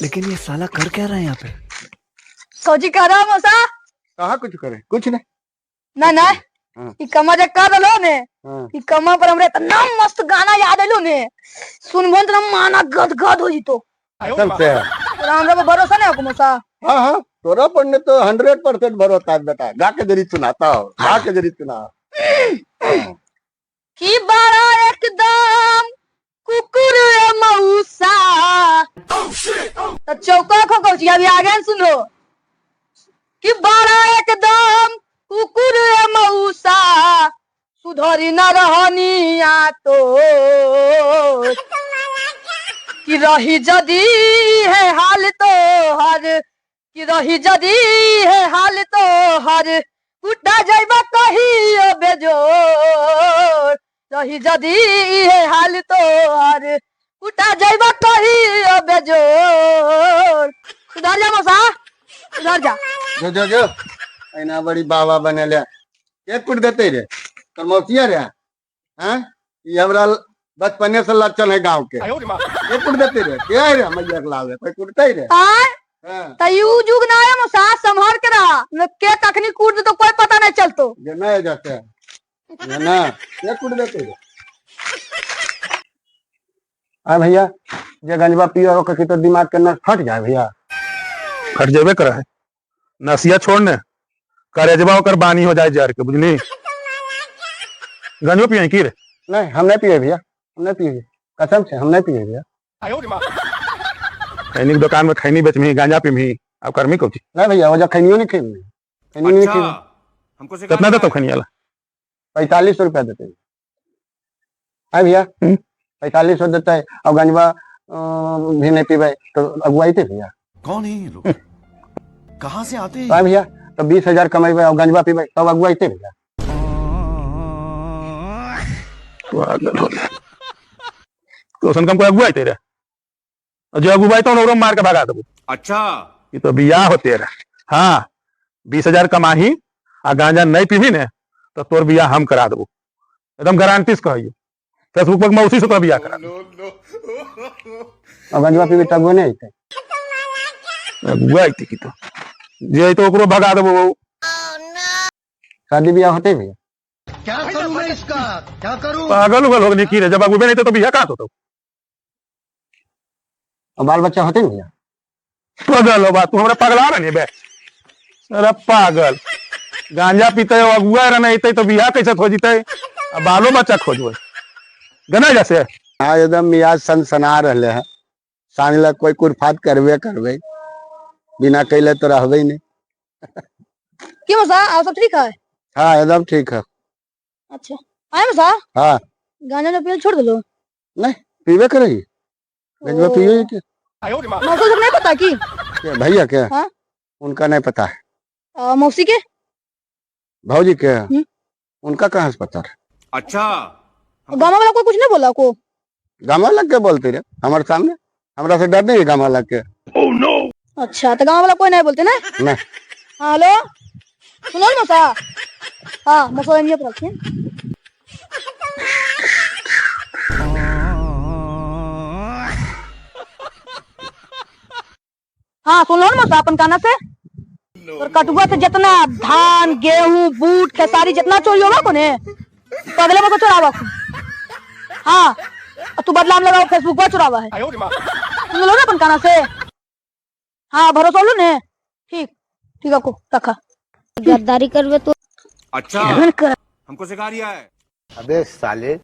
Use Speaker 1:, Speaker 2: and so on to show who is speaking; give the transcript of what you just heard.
Speaker 1: लेकिन ये साला कर क्या रहा है यहाँ पे?
Speaker 2: कौची करा मौसा?
Speaker 3: कहाँ कुछ करे, कुछ नहीं।
Speaker 2: ना ना।
Speaker 3: हाँ।
Speaker 2: ई कमा जे कर रहलो ने।
Speaker 3: हाँ।
Speaker 2: ई कमा पर हमरा इतना मस्त गाना याद आइलो ने, सुनबो त माना गदगद हो जितो।
Speaker 3: कसम से।
Speaker 2: तोरा हमरा पर भरोसा नहीं हो मौसा?
Speaker 3: हाँ हाँ, तोरा पर ने तो 100% भरोसा है बेटा। गा के जरी सुनाता हो, गा के जरी सुना।
Speaker 2: की बड़ा एकदम कुकुर मौसा। तो चौका खो कौची अभी आगे न सुनो। कि बड़ा एकदम कुकुर मौसा, सुधरी न रहनिया तो कि रही जदी है हाल तो हर, कि रही जदी है हाल तो हर, कुटा जाइबा कहियो बेजोर। रही जदी है हाल तो हर, कुटा जाइबा कहियो बेजोर। सुधर जा मौसा, सुधर जा।
Speaker 3: जो जो जो ऐना बड़ी बाबा बनेले के कुट देते रे तोर मौसिया रे। हाँ, ये हमरा बचपने से लक्षण है गांव के। के कुट देते रे, के है रे मैया के लावे कोई कुटते रे?
Speaker 2: आय।
Speaker 3: हाँ।
Speaker 2: त you जुग ना है मौसा, संभर के रहा न, के कखनी कूट दे तो कोई पता नहीं चलतो।
Speaker 3: जे नहीं जाते जे ना के कुट देते रे? आ भैया, जे गंजवा पियो ओकर की तो दिमाग के नस फट जाए भैया।
Speaker 4: फट जेबे कर है, नसिया छोड़ने करेजबा ओकर बानी हो जाए जर के, बुझली? गंजो पिए की रे?
Speaker 3: नहीं, हम नहीं पिए भैया, हम नहीं पिए, कसम से हम नहीं पिए भैया।
Speaker 4: खैनी के दुकान में खैनी बेचमी, गांजा पीमी, अब कर्मी कौची?
Speaker 3: नहीं भैया, वो जो खैनियो नहीं खेलनी, खैनियो नहीं खेलनी।
Speaker 5: हमको सिखा
Speaker 4: कितना
Speaker 5: रहा
Speaker 4: देतो
Speaker 5: है।
Speaker 4: खैनी वाला?
Speaker 3: 4500 रुपया देते हैं। हाँ भैया। 4500 देता है और गंजवा भी नहीं पीबे तो अगुवाई थे भैया।
Speaker 5: कौन है ये लोग, कहाँ से आते हैं?
Speaker 3: हाँ भैया, तो 20,000 कमेबे और गंजवा पीबे तब अगुवाई थे भैया।
Speaker 4: पागल हो गया। तो कम कोई अगुवाई तेरे, और जो अगुवाई तो ओकरो मार के भगा देबो।
Speaker 5: अच्छा।
Speaker 4: ये तो बियाह होते रहे। हाँ, 20,000 कमाही आ गांजा नहीं पीबी ने तो तोर बियाह हम करा देबो, एकदम गारंटी से कहियो। फेसबुक पर मौसी से तोर बियाह करा देबो।
Speaker 3: और गंजवा पीबे तब वो नहीं अइते।
Speaker 4: अगुआ अइते की तो जे अइते ओकरो भगा देबो।
Speaker 3: शादी बियाह होते भैया?
Speaker 6: क्या करूं मैं इसका, क्या करूं?
Speaker 4: पागल उगल हो गई की रे? जब अगुबे नहीं तो बियाह कहाँ होतो?
Speaker 3: और बाल बच्चा होते भैया?
Speaker 4: पागल हो बात, तू हमरा पगला रहे नहीं बे। अरे पागल, गांजा पीते हो अगुआ रहे नहीं तो बियाह कैसे हो जीते? अब बालो बच्चा खोजबे गना जैसे।
Speaker 3: हाँ, एकदम मियाज सनसना रहे है। साँझ लग कोई कुरफात करबे करबे, बिना कैले तो रहबे ही नहीं।
Speaker 2: की मौसा, आप सब ठीक है?
Speaker 3: हाँ, एकदम ठीक है।
Speaker 2: अच्छा आए मौसा।
Speaker 3: हाँ।
Speaker 2: गांजा ना पियल छोड़ दलो?
Speaker 3: नहीं, पीबे करेगी गंजवा पिए के।
Speaker 2: मौसा सब नहीं पता की?
Speaker 3: के भैया के?
Speaker 2: हाँ?
Speaker 3: उनका नहीं पता है।
Speaker 2: मौसी के?
Speaker 3: भाजी के? उनका कहाँ से पता है?
Speaker 5: अच्छा।
Speaker 2: गामा वाला कोई कुछ नहीं बोला को?
Speaker 3: गामा लग के बोलते रे हमारे सामने, हमरा से डर नहीं है गामा लग के।
Speaker 2: अच्छा, तो गाँव वाला कोई नहीं बोलते ना?
Speaker 3: नहीं।
Speaker 2: हाँ, हेलो सुनो ना मौसा। हाँ मौसा एनिए पर रखिए। हाँ सुन लो ना मौसा अपन काना से। और कटुआ से जितना धान गेहूं बूट खेसारी जितना चोरी होगा कोने पगले में को चुरावा। हाँ, और तू बदलाम लगाओ फेसबुक पर चुरावा है। सुन लो ना अपन काना से। हाँ भरोसा लो ने। ठीक ठीक आपको रखा।
Speaker 7: गद्दारी करबे तो।
Speaker 5: अच्छा।
Speaker 2: कर।
Speaker 5: हमको सिखा रिया है।
Speaker 3: अबे साले।